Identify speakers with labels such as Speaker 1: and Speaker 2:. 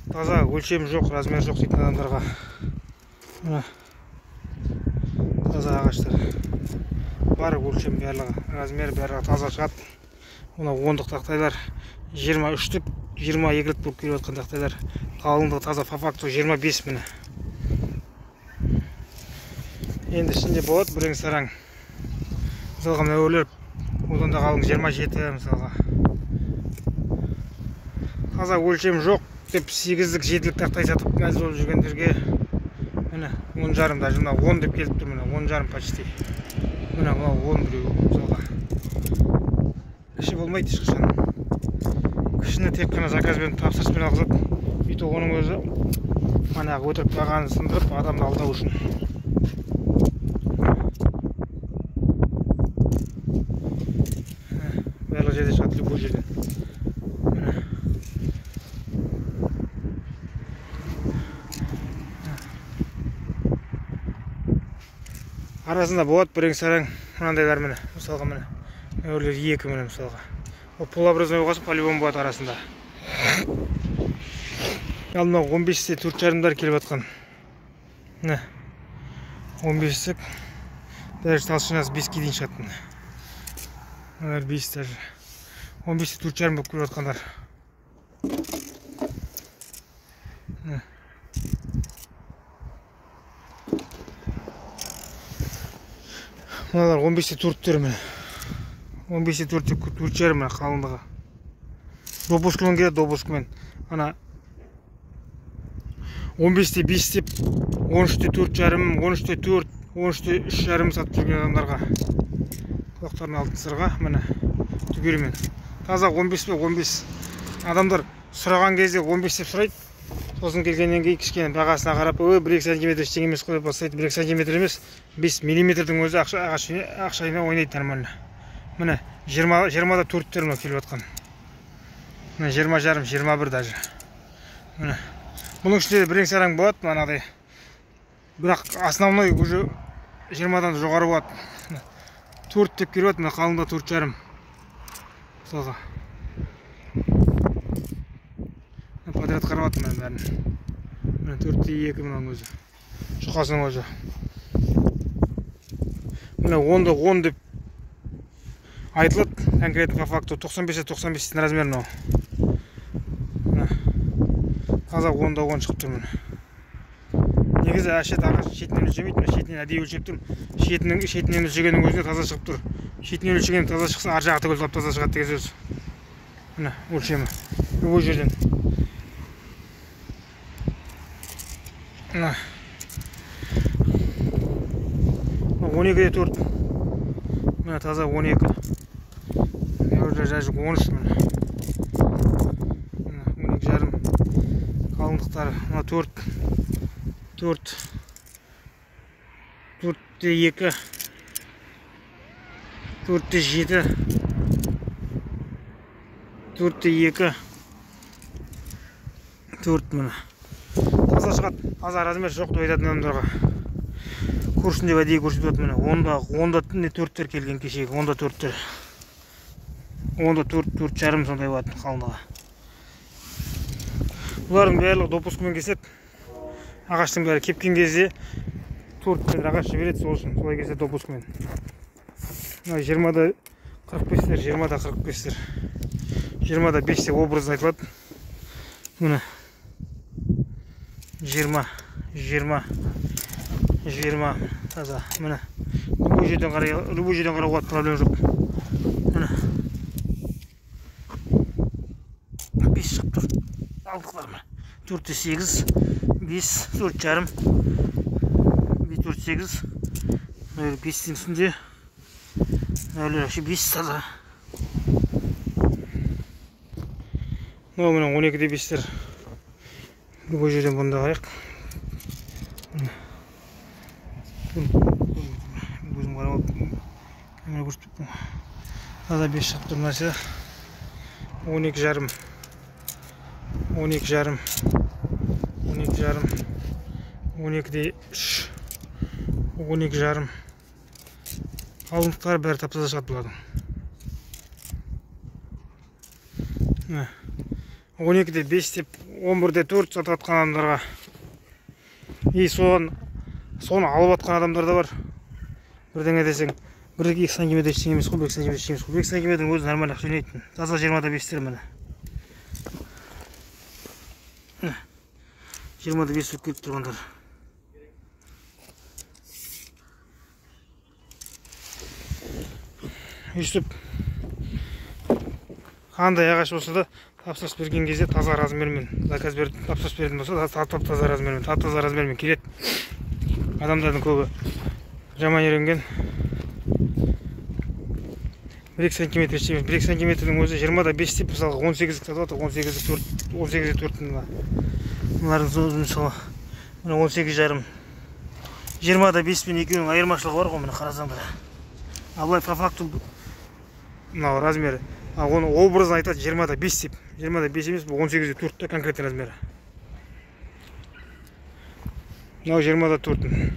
Speaker 1: Таза өлшем жоқ, размер жоқ дейтін адамдарға. Міне таза ағаштар. Бар өлшем барлығы, размер барлығы таза шығады. Мына 10-дық тақтайлар 23-тік, 22-лік болып келіп жатқан тақтайлар. Қалыңдығы таза по факту 25 міне. Енді ішінде болады бірең сараң. Мысалға мына өрлер одан да қалың 27 мысалға. Таза өлшем жоқ деп 8-лік, 7-лік тақтай сатып мәз болып жүргендерге міне 10,5 даже мына 10 деп келіп тұр, міне 10,5 почти. Міне мынау 10 біреу мысалға. Кіші болмайды ешқашан. Кішіні тек қана заказбен, тапсырыспен алғызады. Өйтіп оның өзі манағы өтірік бағаны сындырып адамды алдау үшін. Барлық жерде шығады, любой жерден. Міне. Арасында болады бірең сараң мынандайлар міне, мысалға міне. Өрлер 2 міне мысалға. Ол полуобразной болғасын по-любому болады арасында. Ал мынау 15-те 4,5-дар келіп жатқан. Міне. 15-тік. Даже толщинасы 5-ке дейін шығады міне. Мыналар 5 даже. 15-те 4,5 болып келіп жатқандар. Міне. Мыналар 15-те 4-тер міне. 15-те 4-те 4,5 міне қалыңдығы. Допускімен келеді, допускімен. Ана 15-те 5 деп 13-те 4,5, 13-те 4, 13-те 3,5 сатып жүрген адамдарға. Құлақтарына алтын сырға, міне түгелімен. Таза 15 пе 15. Адамдар сұраған кезде 15 деп сұрайды. Сосын келгеннен кейін кішкене бағасына қарап, ой, 1-2 сантиметр ештеңе емес қой деп бастайды. 1-2 сантиметр емес, 5 миллиметрдің өзі ақшаймен ойнайды нормально. Міне 20-да 4-тер мына келіп жатқан. Міне 20,5, 21 даже. Міне. Бұның ішінде де бірең сараң болады манағыдай. Бірақ основной уже 20-дан жоғары болады. 4 деп келіп жатыр, мына қалыңдығы 4,5. Мысалға. Подряд қарап жатырмын мен бәрін. Міне 4,2 мынаның өзі. Жұқасының өзі. Міне 10-да 10 деп айтылады, конкретно по факту 95-те 95 размер мынау. Міне. Таза 10-да 10 шығып тұр міне. Негізі әшет ағаш шетінен өлшемейді, міне шетінен әдейі өлшеп тұрмын. Шетінен өлшегеннің өзінде таза шығып тұр. Шетінен өлшеген таза шықса, ар жағы түгел таза шығады деген сөз. Міне өлшемі. Любой жерден. Мына 12-де 4. Міне таза 12. Мына даже 13 міне. Міне 12,5 қалыңдықтары. Мына 4. 4. 4-те 2. 4-те 7. 4-те 2. 4 міне. Таза шығады, таза размер жоқ деп айтатын адамдарға. Көрсін деп әдейі көрсетіп жатыр міне. 10-да не 4-тер келген кешегі, 10-да 4-тер. 10-да 4, 4,5 сондай болатын қалыңдығы. Бұлардың барлығы допускімен кеседі. Ағаштың бәрі кепкен кезде 4 ағаш жібереді, сол үшін солай кеседі допускімен. Мына 20-да 45-тер, 20-да 45-тер. 20-да 5 деп образно айтылады. Міне 20, 20, 20 таза. Міне любой жерден қарай, любой жерден қарауға проблема жоқ. Міне 5 шығып тұр. Алдықлар міне. 4-те 8, 5, 4,5, 4, 8, 5-тің үстінде. Мына 5 таза. Мынау міне 12-де 5-тер. Любой жерден бұнда қарайық. Өзім қарап алып, камера көрсетіп. Таза 5 шығып тұр мына жерде. 12,5. 12,5. 12,5. 12-де 3. 12,5. Қалыңдықтары бәрі тап-таза шығады бұлардың. 12-де 5 деп 11-де 4 сатып жатқан адамдарға. И соны алып жатқан адамдар да бар. Бірдеңе десең, 1-2 сантиметр ештеңе емес қой, 1 сантиметр ештеңе емес қой. 1 сантиметрдің өзі нормально ақша жинайтын. Таза 20-да 5-тер міне. 20-да 5 болып келіп тұрғандар. Өйстіп қандай ағаш болса да тапсырыс берген кезде таза размермен заказ беріп тапсырыс беретін болса, тап-таза размермен, тап-таза размермен келеді. Адамдардың көбі жаман үйренген. 1 сантиметр ештеңе, 1 сантиметрдің өзі 20-да 5 деп мысалға 18-ік сатып жатыр, 18-ік 4, 18-ік 4 мына. Мыналардың өзі мысалы мына 18,5. 20-да 5 пен екеуінің айырмашылығы бар ғой, міне қарасаңдар. А былай по факту мынау размері, а оны образно айтады 20-да 5 деп. 20-да 5 емес, бұл 18-де 4 та конкретный размері. Мынау 20-да 4.